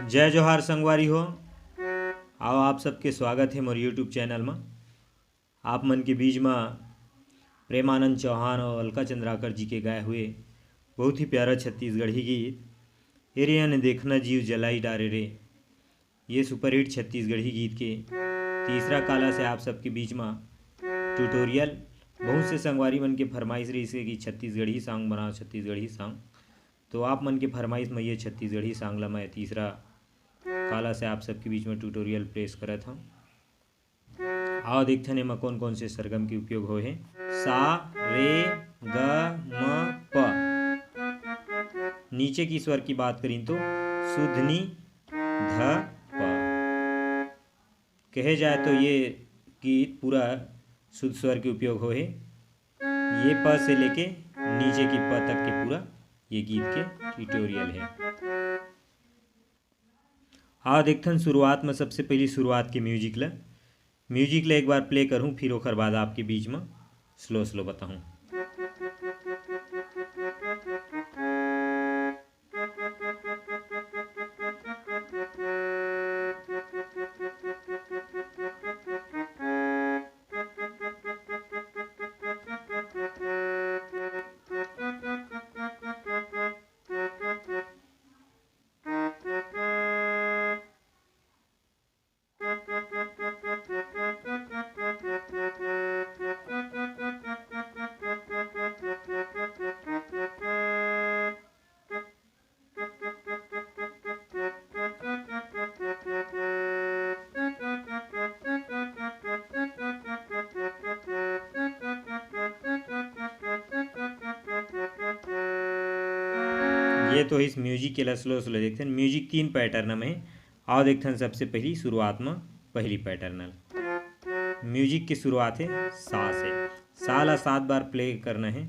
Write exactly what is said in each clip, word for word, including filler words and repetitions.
जय जोहार संगवारी हो, आओ आप सबके स्वागत हे मोर YouTube चैनल म। आप मन के बीच म प्रेमानंद चौहान और अलका चंद्राकर जी के गाए हुए बहुत ही प्यारा छत्तीसगढ़ी गीत "ए रे अन देखना जीव जलाई डारे रे", ये सुपरहिट छत्तीसगढ़ी गीत के तीसरा काला से आप सबके बीच म ट्यूटोरियल। बहुत से संगवारी मन के फरमाइश रहिस हे कि छत्तीसगढ़ी सॉन्ग बनाओ, छत्तीसगढ़ी सॉन्ग। तो आप मन के फरमाइश म ये छत्तीसगढ़ी सॉन्ग ला मैं तीसरा काला से आप सबके बीच म ट्यूटोरियल पेश करत हूँ। आओ देखथन एमा कौन कौन से सरगम के उपयोग होए हे। सा, रे, ग, म, प। नीचे की स्वर की बात करी तो शुद्ध नी, ध, प। कहे जाए तो ये गीत पूरा शुद्ध स्वर के उपयोग होए हे। ये प से लेके नीचे की प तक के पूरा ये गीत के ट्यूटोरियल हे। आओ देखथन शुरुआत म सबसे पहली शुरुआत के म्यूजिक ल। म्यूजिक ल एक बार प्ले करहूँ, फिर ओकर बाद आपके बीच म स्लो स्लो बताहूँ। ये तो इस म्यूजिक के ला स्लो स्लो देखथन। म्यूजिक तीन पैटर्न में हे। आओ देखथन सबसे पहली शुरुआत में पहली पैटर्न ल। म्यूजिक की शुरुआत है सा से। सा ला सात बार प्ले करना है।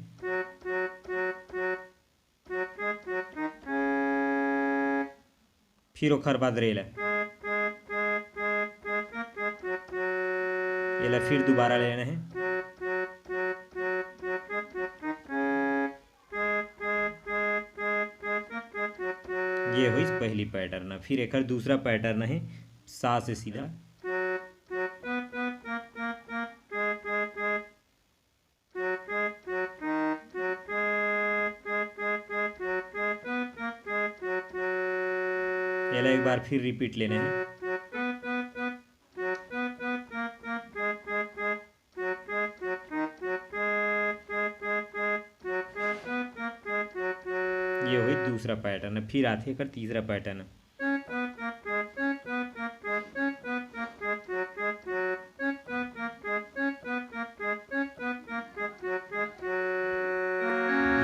फिर ओखर बाद रे ला, एला फिर दोबारा लेना है। ये हुई पहली पैटर्न। फिर एकर दूसरा पैटर्न है सा से सीधा। एला एक बार फिर रिपीट लेना है। ये हुई दूसरा पैटर्न। फिर आथे एकर तीसरा पैटर्न।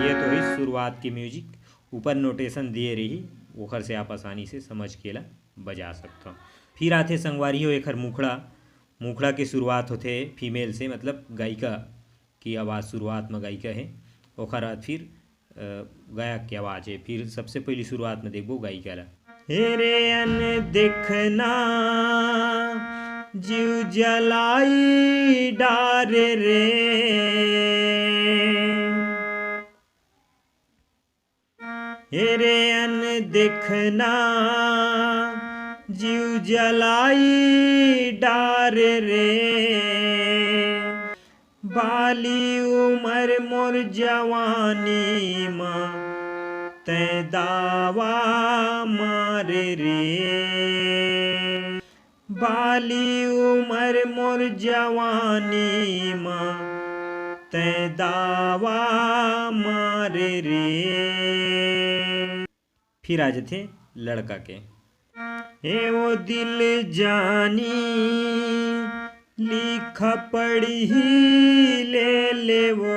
ये तो हुई शुरुआत के म्यूजिक। ऊपर नोटेशन दिए रही, ओखर से आप आसानी से समझ के ला बजा सकथो। फिर आथे संगवारी हो एखर मुखड़ा। मुखड़ा के शुरुआत होथे फीमेल से, मतलब गायिका की आवाज़ शुरुआत में गायिका है। ओखर बाद फिर, अ, गायक के आवाज़ है। फिर सबसे पहली शुरुआत में देखबो गायिका ला। हे रे अन देखना जीव जलाई डारे रे, हे रे अन देखना जीव जलाई डारे रे, बाली उमर मोर जवानी मा तैं दावा मारे रे। बाली उमर मोर जवानी मा तैं दावा मारे रे। फिर आ जथे लड़का के। हे ओ दिल जानी लिखा पढ़ी ले लेवो,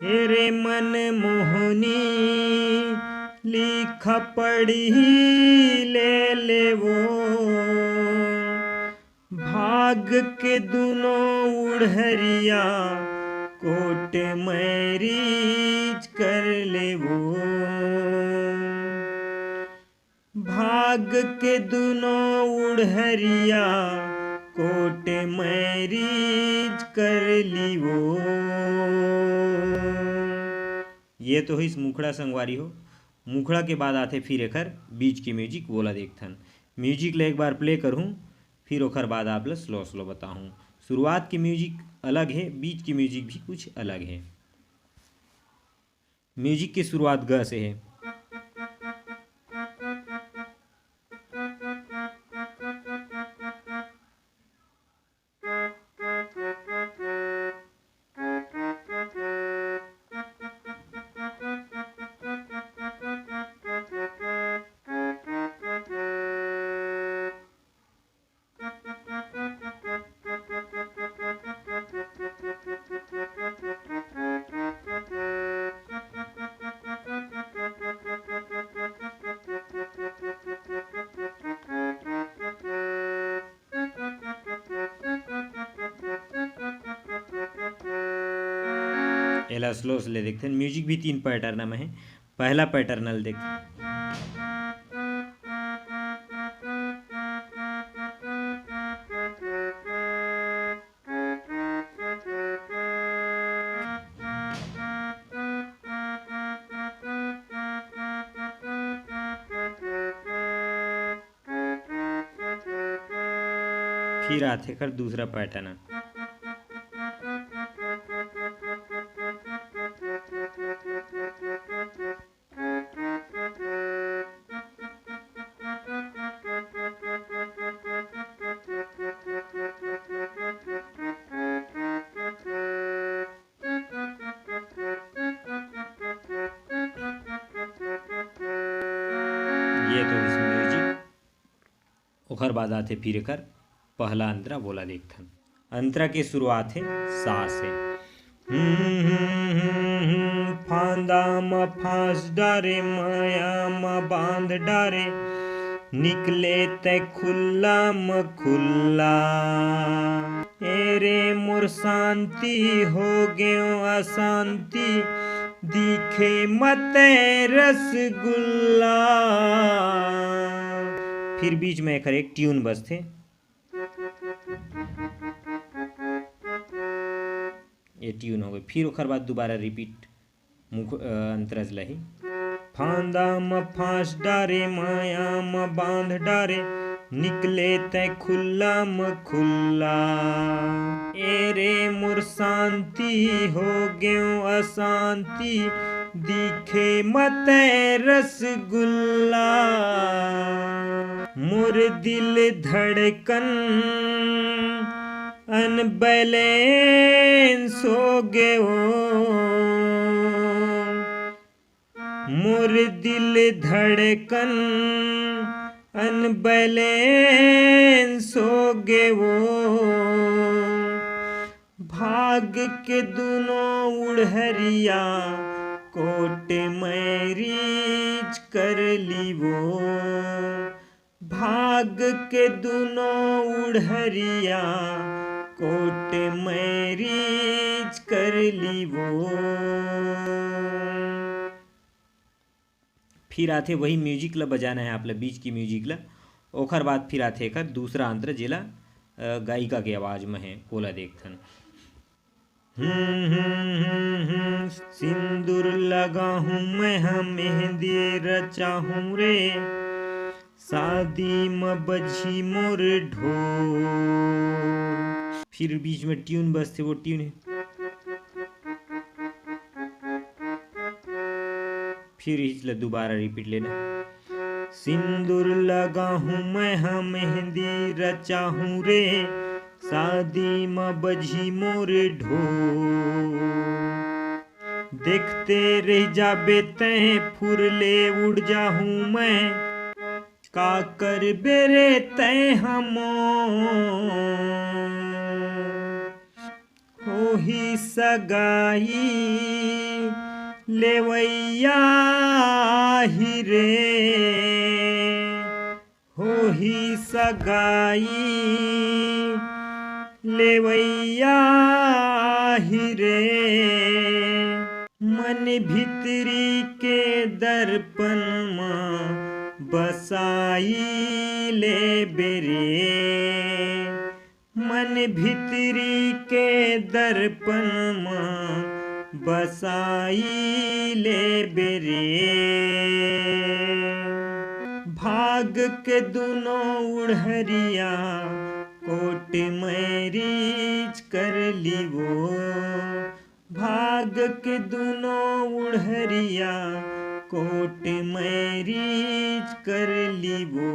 हे रे मन मोहनी लिखा पढ़ी ले लेवो। भाग के दुनो उड़हरिया कोर्ट मैरिज कर लेवो। भाग के दुनो उड़हरिया कोर्ट मैरिज कर लीवो। ये तो होइस मुखड़ा संगवारी हो। मुखड़ा के बाद आथे फिर एखर बीच के म्यूजिक, वोला देखथन। म्यूजिक ल एक बार प्ले करहूँ, फिर ओखर बाद आप ल स्लो स्लो बताहूँ। शुरुआत के म्यूजिक अलग हे, बीच के म्यूजिक भी कुछ अलग हे। म्यूजिक के शुरुआत ग से हे। एला स्लो से ले देखथन। म्यूजिक भी तीन पैटर्न में हे। पहला पैटर्न ल देख। फिर आथे एकर दूसरा पैटर्न। ये तो म्यूजिक। ओखर बाद आथे फिर एकर पहला अंतरा, वोला देखथन। अंतरा के शुरुआत हे सा से। हम्म, हम्म, हम्म, हम्म, फांदा म फांस डारे, माया म बांध डारे, निकले तै खुल्ला म खुल्ला। ए रे मोर शांति, हो गेव अशांति, दिखे मत रसगुल्ला। फिर बीच में एकर एक ट्यून बजथे। ये ट्यून हो गई। फिर ओकर बाद दोबारा रिपीट मुख-, अ, अंतरा ल ही। फांदा म फांस डारे, माया म बांध डारे, निकले तै खुल्ला म खुल्ला। ए रे मोर शांति, हो गेव अशांति, दिखे मत रसगुल्ला। मोर दिल धड़कन अनबैलेंस हो गेव। मोर दिल धड़कन अनबैलेंस हो गेव। भाग के दुनो उड़हरिया कोर्ट मैरिज कर लीवो। भाग के दुनो उड़हरिया कोर्ट मैरिज कर लीवो। फिर आथे वही म्यूजिक ला बजाना है आप ला, बीच की म्यूजिक ला। ओखर बाद फिर आथे एकर दूसरा अंतरा, जेला, अ, गायिका के आवाज में है, ओला देखथन। हम्म, हम्म, हम्म, हम्म, सिंदूर लगाहूँ मैं हा, मेहंदी रचाहूँ रे, शादी म बजही मोर ढोल। फिर बीच में ट्यून बजथे, वो ट्यून है। फिर इच ला दोबारा रिपीट लेना। सिंदूर लगाहूँ मैं हा, मेहंदी रचाहूँ रे, शादी म बजही मोर ढोल। देखते रह जाबे तैं, फुरले उड़ जाहूँ मैं, का करबे रे तैं हमो। होही सगाई लेवैया ही रे, होही सगाई लेवैया ही रे। मन भितरी के दर्पण म बसाई लेबे रे। मन भितरी के दर्पण म बसाई ले बेरे। भाग के दुनो उड़हरिया कोट मैरिज कर लीवो। भाग के दुनो उड़हरिया कोट मैरिज कर लीवो।